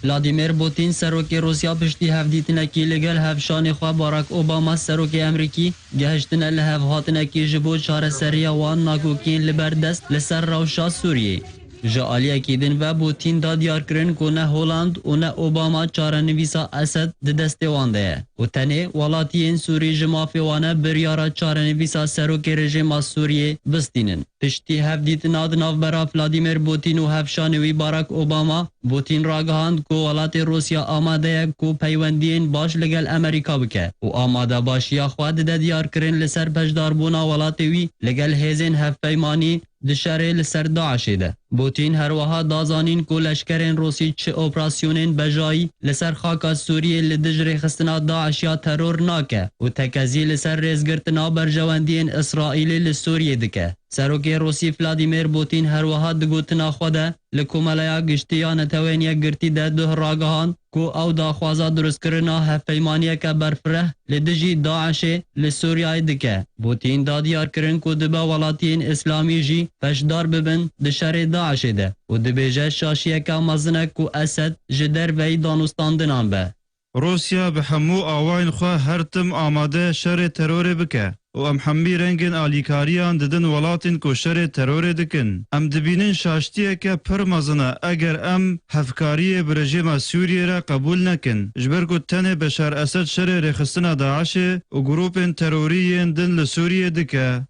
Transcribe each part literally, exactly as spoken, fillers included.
Vladimir Putin, serokê Rûsya, piştî hevdîtinekî li gel hevşanê xwe Barack Obama, serokê Amerîkî, gehiştine li hevhatinekî ji bo çareseriya wan nakokiyên li ber dest li ser rewşa Sûriyê. Ji aliyekî din ve Putin da diyar kirin ku ne Holand û ne Obama çarenivîsa Esed di destê wan de ye û tenê welatiyên Sûrî ji mafê wan e biryara çarenivîsa serokê rejîma Sûriyê bistînin. Piştî hevdîtina di navbera Vladimir Putin û hevşanê wî Barack Obama, Putin ragihand ku welatê Rûsya amade ye ku peywendiyên baş li gel Amerîka bike û amadebaşiya xwe dide diyarkirin li ser beşdarbûna welatê wî li gel hêzên hevpeymanî di şerê li ser DAIŞê de. Putin her wiha da zanîn ku leşkerên Rûsî çi operasyonên bejayî li ser xaka Sûriyê li dij rêxistina DAIŞ ya teror nake û tekezî li ser rêzgirtina berjewendiyên Îsraîlê li Sûriyê dike. Serokê Rûsî Vladimir Putin her wiha di gotina xwe de li Komeleya Giştî ya Neteweyên Yekgirtî de duh ragihand ku ew daxwaza dirustkirina hevpeymaniyeke berfireh li dijî DAIŞê li Sûriyeyê dike. Putin da diyar kirin ku dibe welatiyên Îslamî jî beşdar bibin di şerê DAIŞê de û dibêje şaşiyeke mezin e ku Esed ji derveyî danûstandinan be. Rûsya bi hemû awayên xwe her tim amade ye şerê terorê bike û em hemî rengên alîkariyan didin welatên ku şerê terorê dikin. Em dibînin şaştiyeke pir mezin e eger em hevkariyê bi rejîma Sûriyê re qebûl nekin, ji ber ku tenê Beşar Esed şerê rêxistina DAIŞê û grûpên terorî yên din li Sûriyê dike.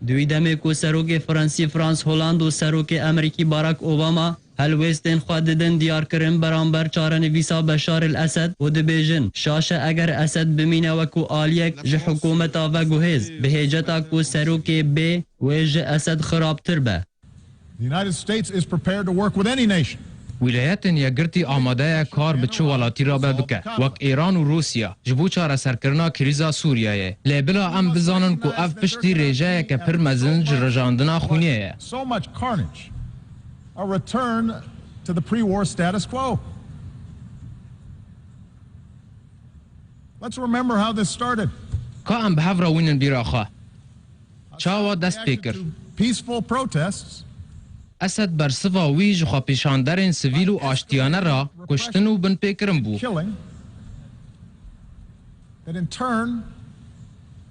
Di wî demê ku serokê Fransî Frans Hollande û serokê Amerîkî Barack Obama helwêstên xwe didin diyarkirin beramber çarenivîsa Beşar el Esed û dibêjin, şaş e eger Esed bimîne wekû aliyek ji hikûmeta veguhêz, bi hêceta ku serokê bê wê ji Esed xirabtir be. The United States is prepared to work with any nation. Wîlayetên Yekgirtî amade ye kar bi çi welatî re be bike, wek Îran û Rûsya, ji bo çareserkirina krîza Sûriyeyê. Lê bila em bizanin ku ev piştî rêjeyeke pir mezin ji rijandina xwînê ye. So much carnage. A return to the pre-war status quo. Let's remember how this started. Ka em bi hev re wînin bîra xwe. Çawa dest pê kir? Peaceful protests. Esed bersiva wî ji xwepêşanderên sivîl û aştiyane re kuştin û binpêkirin bû. Killing that in turn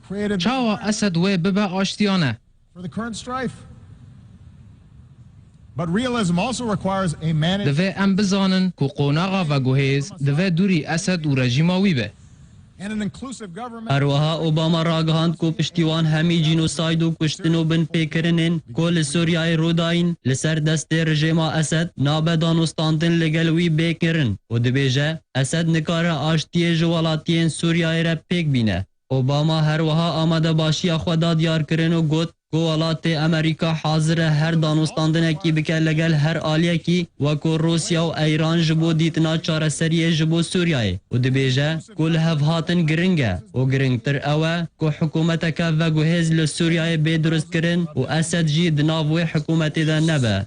created Çawa Esed wê bibe aştiyane? For the current strife. But realism also requires a managed Divê em bizanin ku qonaxa veguhêz divê dûrî Esed û rejîma wî be. And an inclusive government. Her wiha Obama ragihand ku piştî wan hemî cînosayd û kuştin û binpêkirinên ku li Sûriyeyê rû dayîn li ser destê rejîma Esed nabe danûstandin li gel wî bê kirin û dibêje, Esed nikare aştiyê ji welatiyên Sûriyeyê re pêk bîne. Obama her wiha amadebaşiya xwe da diyarkirin û got ku welatê Amerîka hazir e her danûstandinekî bike li gel her aliyekî, wekû Rûsya û Eyran ji bo dîtina çareseriyê ji bo Sûriyeyê û dibêje ku lihevhatin giring e û giringtir ew e ku hikûmeteke veguhêz li Sûriyeyê bê dirustkirin û Esed jî di nav wê hikûmetê de nebe.